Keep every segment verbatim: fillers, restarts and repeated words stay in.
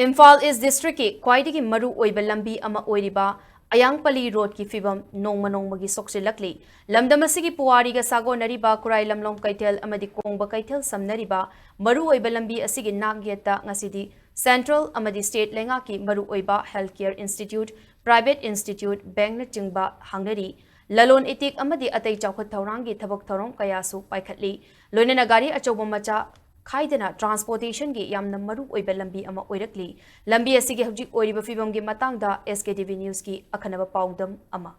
ꯏꯝꯐꯥꯜ ꯏꯁ ꯗꯤꯁꯇ꯭ꯔꯤꯛꯀꯤ ꯈ꯭ꯋꯥꯏꯗꯒꯤ ꯃꯔꯨ ꯑꯣꯏꯕ ꯂꯝꯕꯤ ꯑꯃ ꯑꯣꯏꯔꯤꯕ ꯑꯌꯥꯡꯄꯜꯂꯤ ꯔꯣꯗꯀꯤ ꯐꯤꯕꯝ ꯅꯣꯡꯃ ꯅꯣꯡꯃꯒꯤ ꯁꯣꯛꯆꯤꯜꯂꯛꯂꯤ꯫ ꯂꯝꯗꯝ ꯑꯁꯤꯒꯤ ꯄꯨꯋꯥꯔꯤꯒ ꯁꯥꯒꯣꯟꯅꯔꯤꯕ ꯈꯨꯔꯥꯏ ꯂꯝꯂꯣꯡ ꯀꯩꯊꯦꯜ ꯑꯃꯗꯤ ꯀꯣꯡꯕ ꯀꯩꯊꯦꯜ ꯁꯝꯅꯔꯤꯕ ꯃꯔꯨ ꯑꯣꯏꯕ ꯂꯝꯕꯤ ꯑꯁꯤꯒꯤ ꯅꯥꯛꯌꯦꯠꯇ ꯉꯁꯤꯗꯤ ꯁꯦꯟꯇ꯭ꯔꯦꯜ ꯑꯃꯗꯤ ꯁ꯭ꯇꯦꯠ ꯂꯩꯉꯥꯛꯀꯤ ꯃꯔꯨ ꯑꯣꯏꯕ health care institute, private institute, ꯕꯦꯡꯛꯅꯆꯤꯡꯕ ꯍꯥꯡꯅꯔꯤ꯫ ꯂꯂꯣꯟ ꯏꯇꯤꯛ ꯑꯃꯗꯤ ꯑꯇꯩ ꯆꯥꯎꯈꯠ ꯊꯧꯔꯥꯡꯒꯤ ꯊꯕꯛ ꯊꯧꯔꯝ ꯀꯌꯥꯁꯨ ꯄꯥꯏꯈꯠꯂꯤ꯫ ꯂꯣꯏꯅꯅ ꯒꯥꯔꯤ ꯑꯆꯧꯕ ꯃꯆꯥ ꯈꯥꯏꯗꯅ ꯇ꯭ꯔꯥꯟꯁꯄꯣꯔꯇꯦꯁꯟꯒꯤ ꯌꯥꯝꯅ ꯃꯔꯨ ꯑꯣꯏꯕ ꯂꯝꯕꯤ ꯑꯃ ꯑꯣꯏꯔꯛꯂꯤ꯫ ꯂꯝꯕꯤ ꯑꯁꯤꯒꯤ ꯍꯧꯖꯤꯛ ꯑꯣꯏꯔꯤꯕ ꯐꯤꯕꯝꯒꯤ ꯃꯇꯥꯡꯗ ꯑꯦꯁ ꯀꯦ ꯇꯤ ꯚꯤ ꯅ꯭ꯌꯨꯁꯀꯤ ꯑꯈꯟꯅꯕ ꯄꯥꯎꯗꯝ ꯑꯃ꯫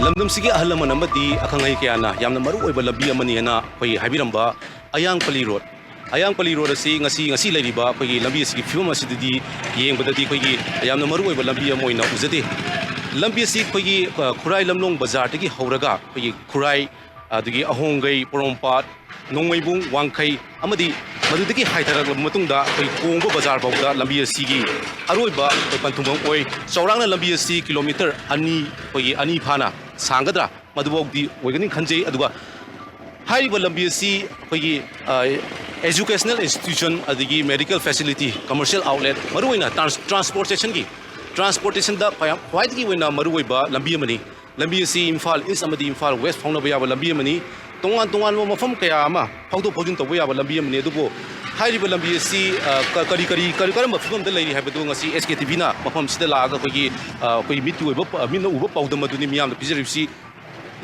ꯂꯝꯗꯝꯁꯤꯒꯤ ꯑꯍꯜ ꯂꯃꯟ ꯑꯃꯗꯤ ꯑꯈꯪ ꯑꯍꯩ ꯀꯌꯥꯅ ꯌꯥꯝꯅ ꯃꯔꯨ ꯑꯣꯏꯕ ꯂꯝꯕꯤ ꯑꯃꯅꯤ ꯍꯥꯏꯅ ꯑꯩꯈꯣꯏ ꯍꯥꯏꯕꯤꯔꯝꯕ ꯑꯌꯥꯡꯄꯜꯂꯤ ꯔꯣꯗ꯫ ꯑꯌꯥꯡꯄꯜꯂꯤ ꯔꯣꯗ ꯑꯁꯤ ꯉꯁꯤ, ꯉꯁꯤ ꯂꯩꯔꯤꯕ ꯑꯩꯈꯣꯏꯒꯤ ꯂꯝꯕꯤ ꯑꯁꯤꯒꯤ ꯐꯤꯕꯝ ꯑꯁꯤꯗꯗꯤ ꯌꯦꯡꯕꯗꯗꯤ ꯑꯩꯈꯣꯏꯒꯤ ꯌꯥꯝꯅ ꯃꯔꯨ ꯑꯣꯏꯕ ꯂꯝꯕꯤ ꯑꯃ ꯑꯣꯏꯅ ꯎꯖꯗꯦ꯫ ꯂꯝꯕꯤ ꯑꯁꯤ ꯑꯩꯈꯣꯏꯒꯤ, ꯑ, ꯈꯨꯔꯥꯏ ꯂꯝꯂꯣꯡ ꯕꯖꯥꯔꯗꯒꯤ ꯍꯧꯔꯒ ꯑꯩꯈꯣꯏꯒꯤ ꯈꯨꯔꯥꯏ, ꯑꯗꯒꯤ ꯑꯍꯣꯡꯒꯩ, ꯄꯣꯔꯣꯝꯄꯥꯠ, ꯅꯣꯡꯃꯩꯕꯨꯡ, ꯋꯥꯡꯈꯩ ꯑꯃꯗꯤ ꯃꯗꯨꯗꯒꯤ ꯍꯥꯏꯊꯔꯛꯂꯕ ꯃꯇꯨꯡꯗ ꯑꯩꯈꯣꯏ ꯀꯣꯡꯕ ꯕꯖꯥꯔ ꯐꯥꯎꯕꯗ ꯂꯝꯕꯤ ꯑꯁꯤꯒꯤ ꯑꯔꯣꯏꯕ ꯑꯩꯈꯣꯏ ꯄꯟꯊꯨꯡꯐꯝ ꯑꯣꯏ꯫ ꯆꯥꯎꯔꯥꯛꯅ ꯂꯝꯕꯤ ꯑꯁꯤ ꯀꯤꯂꯣꯃꯤꯇꯔ ꯑꯅꯤ, ꯑꯩꯈꯣꯏꯒꯤ ꯑꯅꯤ ꯐꯥꯅ ꯁꯥꯡꯒꯗ꯭ꯔꯥ, ꯃꯗꯨꯐꯥꯎꯗꯤ ꯑꯣꯏꯒꯅꯤ ꯈꯟꯖꯩ꯫ ꯑꯗꯨꯒ ꯍꯥꯏꯔꯤꯕ ꯂꯝꯕꯤ ꯑꯁꯤ ꯑꯩꯈꯣꯏꯒꯤ, ꯑ, educational institution, ꯑꯗꯒꯤ medical facility, commercial outlet, ꯃꯔꯨꯑꯣꯏꯅ ꯇ꯭ꯔꯥꯟꯁ-, ꯇ꯭ꯔꯥꯟꯁꯄꯣꯔꯇꯦꯁꯟꯒꯤ, ꯇ꯭ꯔꯥꯟꯁꯄꯣꯔꯇꯦꯁꯟꯗ ꯈ꯭ꯋꯥꯏ-, ꯈ꯭ꯋꯥꯏꯗꯒꯤ ꯑꯣꯏꯅ ꯃꯔꯨꯑꯣꯏꯕ ꯂꯝꯕꯤ ꯑꯃꯅꯤ꯫ ꯂꯝꯕꯤ ꯑꯁꯤ ꯏꯝꯐꯥꯜ ꯏꯁ ꯑꯃꯗꯤ ꯏꯝꯐꯥꯜ ꯋꯦꯁ ꯐꯥꯎꯅꯕ ꯌꯥꯕ ꯂꯝꯕꯤ ꯑꯃꯅꯤ꯫ ꯇꯣꯉꯥꯟ ꯇꯣꯉꯥꯟꯕ ꯃꯐꯝ ꯀꯌꯥ ꯑꯃ ꯐꯥꯎꯗꯣꯛ ꯐꯥꯎꯖꯤꯟ ꯇꯧꯕ ꯌꯥꯕ ꯂꯝꯕꯤ ꯑꯃꯅꯤ꯫ ꯑꯗꯨꯕꯨ ꯍꯥꯏꯔꯤꯕ ꯂꯝꯕꯤ ꯑꯁꯤ, ꯑ, ꯀ-, ꯀꯔꯤ, ꯀꯔꯤ, ꯀꯔꯤ, ꯀꯔꯝꯕ ꯐꯤꯕꯝꯗ ꯂꯩꯔꯤ ꯍꯥꯏꯕꯗꯨ ꯉꯁꯤ ꯑꯦꯁ ꯀꯦ ꯇꯤ ꯚꯤꯅ ꯃꯐꯝ ꯑꯁꯤꯗ ꯂꯥꯛꯑꯒ ꯑꯩꯈꯣꯏꯒꯤ, ꯑ, ꯑꯩꯈꯣꯏ ꯃꯤꯠꯀꯤ ꯑꯣꯏꯕ ꯄ-, ꯃꯤꯠꯅ ꯎꯕ ꯄꯥꯎꯗꯝ ꯑꯗꯨꯅꯤ ꯃꯤꯌꯥꯝꯗ ꯄꯤꯖꯔꯤꯕꯁꯤ꯫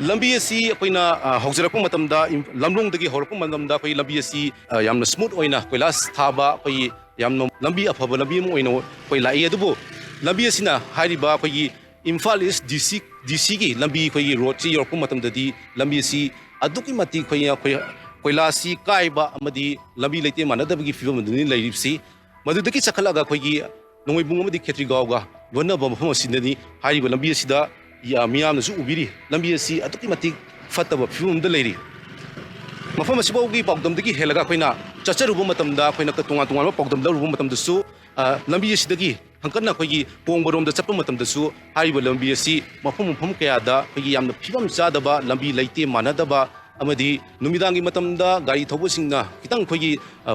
ꯂꯝꯕꯤ ꯑꯁꯤ ꯑꯩꯈꯣꯏꯅ, ꯑ, ꯍꯧꯖꯔꯛꯄ ꯃꯇꯝꯗ, ꯏꯝ-, ꯂꯝꯂꯣꯡꯗꯒꯤ ꯍꯧꯔꯛꯄ ꯃꯇꯝꯗ ꯑꯩꯈꯣꯏ ꯂꯝꯕꯤ ꯑꯁꯤ, ꯑ, ꯌꯥꯝꯅ ꯁ꯭ꯃꯨꯠ ꯑꯣꯏꯅ ꯀꯣꯏꯂꯥꯁ ꯊꯥꯕ, ꯑꯩꯈꯣꯏꯒꯤ ꯌꯥꯝꯅ ꯂꯝꯕꯤ ꯑꯐꯕ ꯂꯝꯕꯤ ꯑꯃ ꯑꯣꯏꯅ ꯑꯩꯈꯣꯏ ꯂꯥꯛꯏ꯫ ꯑꯗꯨꯕꯨ ꯂꯝꯕꯤ ꯑꯁꯤꯅ ꯍꯥꯏꯔꯤꯕ ꯑꯩꯈꯣꯏꯒꯤ ꯏꯝꯐꯥꯜ ꯏꯁ ꯗꯤ ꯁꯤ, ꯗꯤ ꯁꯤꯒꯤ ꯂꯝꯕꯤ ꯑꯩꯈꯣꯏꯒꯤ ꯔꯣꯗꯁꯤ ꯌꯧꯔꯛꯄ ꯃꯇꯝꯗꯗꯤ ꯂꯝꯕꯤ ꯑꯁꯤ ꯑꯗꯨꯛꯀꯤ ꯃꯇꯤꯛ ꯑꯩꯈꯣꯏ, ꯑꯩꯈꯣꯏ ꯀꯣꯏꯂꯥꯁꯁꯤ ꯀꯥꯏꯕ ꯑꯃꯗꯤ ꯂꯝꯕꯤ ꯂꯩꯇꯦꯝ ꯃꯥꯟꯅꯗꯕꯒꯤ ꯐꯤꯕꯝ ꯑꯗꯨꯅꯤ ꯂꯩꯔꯤꯕꯁꯤ꯫ ꯃꯗꯨꯗꯒꯤ ꯆꯠꯈꯠꯂꯒ ꯑꯩꯈꯣꯏꯒꯤ ꯅꯣꯡꯃꯩꯕꯨꯡ ꯑꯃꯗꯤ ꯈꯦꯇ꯭ꯔꯤꯒꯥꯎꯒ ꯂꯣꯟꯅꯕ ꯃꯐꯝ ꯑꯁꯤꯗꯅꯤ꯫ ꯍꯥꯏꯔꯤꯕ ꯂꯝꯕꯤ ꯑꯁꯤꯗ ꯌꯥ-, ꯃꯤꯌꯥꯝꯅꯁꯨ ꯎꯕꯤꯔꯤ, ꯂꯝꯕꯤ ꯑꯁꯤ ꯑꯗꯨꯛꯀꯤ ꯃꯇꯤꯛ ꯐꯠꯇꯕ ꯐꯤꯕꯝ ꯑꯃꯗ ꯂꯩꯔꯤ꯫ ꯃꯐꯝ ꯑꯁꯤꯐꯥꯎꯒꯤ ꯄꯥꯎꯗꯝꯗꯒꯤ ꯍꯦꯜꯂꯒ ꯑꯩꯈꯣꯏꯅ ꯆꯠꯆꯔꯨꯕ ꯃꯇꯝꯗ, ꯑꯩꯈꯣꯏꯅ ꯇꯣꯉꯥꯟ ꯇꯣꯉꯥꯟꯕ ꯄꯥꯎꯗꯝ ꯂꯧꯔꯨꯕ ꯃꯇꯝꯗꯁꯨ, ꯑ, ꯂꯝꯕꯤ ꯑꯁꯤꯗꯒꯤ ꯍꯟꯀꯠꯅ ꯑꯩꯈꯣꯏꯒꯤ ꯀꯣꯡꯕꯔꯣꯝꯗ ꯆꯠꯄ ꯃꯇꯝꯗꯁꯨ ꯍꯥꯏꯔꯤꯕ ꯂꯝꯕꯤ ꯑꯁꯤ ꯃꯐꯝ ꯃꯐꯝ ꯀꯌꯥꯗ ꯑꯩꯈꯣꯏꯒꯤ ꯌꯥꯝꯅ ꯐꯤꯕꯝ ꯆꯥꯗꯕ, ꯂꯝꯕꯤ ꯂꯩꯇꯦꯝ ꯃꯥꯟꯅꯗꯕ, ꯑꯃꯗꯤ ꯅꯨꯃꯤꯗꯥꯡꯒꯤ ꯃꯇꯝꯗ ꯒꯥꯔꯤ ꯊꯧꯕꯁꯤꯡꯅ ꯈꯤꯇꯪ ꯑꯩꯈꯣꯏꯒꯤ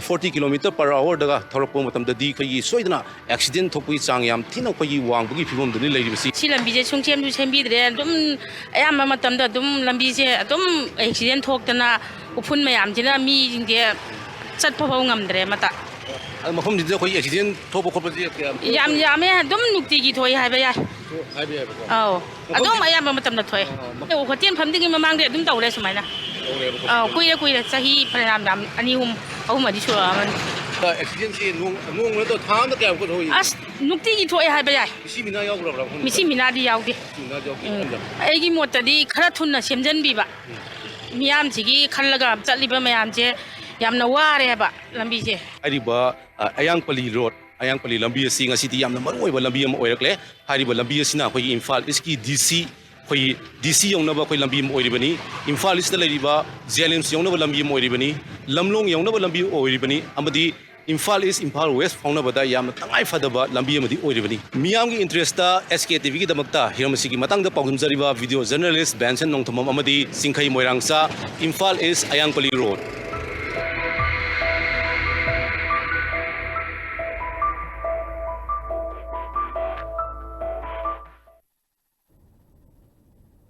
forty kilometer per hourꯗꯒ ꯊꯧꯔꯛꯄ ꯃꯇꯝꯗꯗꯤ ꯑꯩꯈꯣꯏꯒꯤ ꯁꯣꯏꯗꯅ ꯑꯦꯛꯁꯤꯗꯦꯟ ꯊꯣꯛꯄꯒꯤ ꯆꯥꯡ ꯌꯥꯝ ꯊꯤꯅ ꯑꯩꯈꯣꯏꯒꯤ ꯋꯥꯡꯕꯒꯤ ꯐꯤꯕꯝꯗꯅꯤ ꯂꯩꯔꯤꯕꯁꯤ꯫ ꯁꯤ ꯂꯝꯕꯤꯁꯦ ꯁꯨꯡꯁꯦꯝꯁꯨ ꯁꯦꯝꯕꯤꯗ꯭ꯔꯦ꯫ ꯑꯗꯨꯝ ꯑꯌꯥꯝꯕ ꯃꯇꯝꯗ ꯑꯗꯨꯝ ꯂꯝꯕꯤꯁꯦ ꯑꯗꯨꯝ ꯑꯦꯛꯁꯤꯗꯦꯟ ꯊꯣꯛꯇꯅ ꯎꯐꯨꯟ ꯃꯌꯥꯝꯁꯤꯅ ꯃꯤꯁꯤꯡꯁꯦ ꯆꯠꯄ ꯐꯥꯎ ꯉꯝꯗ꯭ꯔꯦ ꯑꯃꯠꯇ꯫ ꯑꯗꯣ ꯃꯐꯝꯁꯤꯗ ꯑꯩꯈꯣꯏ ꯑꯦꯛꯁꯤꯗꯦꯟ ꯊꯣꯛꯄ ꯈꯣꯠꯄꯁꯦ ꯀꯌꯥꯝ ꯌꯥꯝ ꯌꯥꯝꯃꯦ꯫ ꯑꯗꯨꯝ ꯅꯨꯡꯇꯤꯒꯤ ꯊꯣꯛꯏ ꯍꯥꯏꯕ ꯌꯥꯏ꯫ ꯍꯥꯏꯕ ꯌꯥꯏꯕꯀꯣ꯫ ꯑꯧ꯫ ꯃꯐꯝ ꯑꯗꯨꯝ ꯑꯌꯥꯝꯕ ꯃꯇꯝꯗ ꯊꯣꯛꯑꯦ꯫ ꯑꯣ, ꯃꯐꯝ ꯑꯧ, ꯍꯣꯇꯦꯜ ꯐꯝꯗꯤꯒꯤ ꯃꯃꯥꯡꯗ ꯑꯗꯨꯝ ꯇꯧꯔꯦ ꯁꯨꯃꯥꯏꯅ꯫ ꯇꯧꯔꯦꯕꯀꯣ꯫ ꯑꯧ, ꯀꯨꯏꯔꯦ, ꯀꯨꯏꯔꯦ꯫ ꯆꯍꯤ ꯐꯅꯌꯥꯝ ꯌꯥꯝ, ꯑꯅꯤ, ꯑꯍꯨꯝ, ꯑꯍꯨꯝ ꯃꯔꯤ ꯁꯨꯔꯛꯑꯃꯅꯤ꯫ ꯑꯦꯛꯁꯤꯗꯦꯟꯁꯤ ꯅꯣꯡ, ꯅꯣꯡꯃ ꯅꯠꯇ꯭ꯔ ꯊꯥ ꯑꯃꯗ ꯀꯌꯥꯃꯨꯛꯀ ꯊꯣꯛꯏ? ꯑꯁ, ꯅꯨꯡꯇꯤꯒꯤ ꯊꯣꯛꯑꯦ ꯍꯥꯏꯕ ꯌꯥꯏ꯫ ꯃꯤꯁꯤ ꯃꯤꯅꯥ ꯌꯥꯎꯈ꯭ꯔꯕ꯭ꯔꯥ ꯃꯐꯝꯗ? ꯃꯤꯁꯤ ꯃꯤꯅꯥꯗꯤ ꯌꯥꯎꯗꯦ꯫ ꯃꯤꯁꯤ ꯃꯤꯅꯥꯗꯤ ꯌꯥꯎꯗꯦ꯫ ꯎꯝ꯫ ꯃꯐꯝꯗ? ꯑꯩꯒꯤ ꯃꯣꯠꯇꯗꯤ ꯈꯔ ꯊꯨꯅ ꯁꯦꯝꯖꯟꯕꯤꯕ꯫ ꯎꯝ꯫ ꯃꯤꯌꯥꯝꯁꯤꯒꯤ ꯈꯜꯂꯒ ꯆꯠꯂꯤꯕ ꯃꯌꯥꯝꯁꯦ ꯌꯥꯝꯅ ꯋꯥꯔꯦ ꯍꯥꯏꯕ ꯂꯝꯕꯤꯁꯦ꯫ ꯍꯥꯏꯔꯤꯕ, ꯑ, ꯑꯌꯥꯡꯄꯜꯂꯤ ꯔꯣꯗ, ꯑꯌꯥꯡꯄꯜꯂꯤ ꯂꯝꯕꯤ ꯑꯁꯤ ꯉꯁꯤꯗꯤ ꯌꯥꯝꯅ ꯃꯔꯨ ꯑꯣꯏꯕ ꯂꯝꯕꯤ ꯑꯃ ꯑꯣꯏꯔꯛꯂꯦ꯫ ꯍꯥꯏꯔꯤꯕ ꯂꯝꯕꯤ ꯑꯁꯤꯅ ꯑꯩꯈꯣꯏꯒꯤ ꯏꯝꯐꯥꯜ ꯏꯁꯀꯤ ꯗꯤ ꯁꯤ, ꯑꯩꯈꯣꯏꯒꯤ ꯗꯤ ꯁꯤ ꯌꯧꯅꯕ ꯑꯩꯈꯣꯏ ꯂꯝꯕꯤ ꯑꯃ ꯑꯣꯏꯔꯤꯕꯅꯤ꯫ ꯏꯝꯐꯥꯜ ꯏꯁꯇ ꯂꯩꯔꯤꯕ ꯖꯦ ꯑꯦꯟ ꯑꯦꯝꯁ ꯌꯧꯅꯕ ꯂꯝꯕꯤ ꯑꯃ ꯑꯣꯏꯔꯤꯕꯅꯤ꯫ ꯂꯝꯂꯣꯡ ꯌꯧꯅꯕ ꯂꯝꯕꯤ ꯑꯣꯏꯔꯤꯕꯅꯤ꯫ ꯑꯃꯗꯤ ꯏꯝꯐꯥꯜ ꯏꯁ, ꯏꯝꯐꯥꯜ ꯋꯦꯁ ꯐꯥꯎꯅꯕꯗ ꯌꯥꯝꯅ ꯇꯉꯥꯏ ꯐꯗꯕ ꯂꯝꯕꯤ ꯑꯃꯗꯤ ꯑꯣꯏꯔꯤꯕꯅꯤ꯫ ꯃꯤꯌꯥꯝꯒꯤ ꯏꯟꯇꯔꯦꯁꯇ ꯑꯦꯁ ꯀꯦ ꯇꯤ ꯚꯤꯒꯤꯗꯃꯛꯇ ꯍꯤꯔꯝ ꯑꯁꯤꯒꯤ ꯃꯇꯥꯡꯗ ꯄꯥꯎꯗꯝꯖꯔꯤꯕ ꯚꯤꯗꯤꯑꯣ ꯖꯔꯅꯦꯂꯤꯁ ꯕꯦꯟꯁꯟ ꯅꯣꯡꯊꯣꯝꯕꯝ ꯑꯃꯗꯤ ꯆꯤꯡꯈꯩ ꯃꯣꯏꯔꯥꯡꯆꯥ, ꯏꯝꯐꯥꯜ ꯏꯁ, ꯑꯌꯥꯡꯄꯜꯂꯤ ꯔꯣꯗ꯫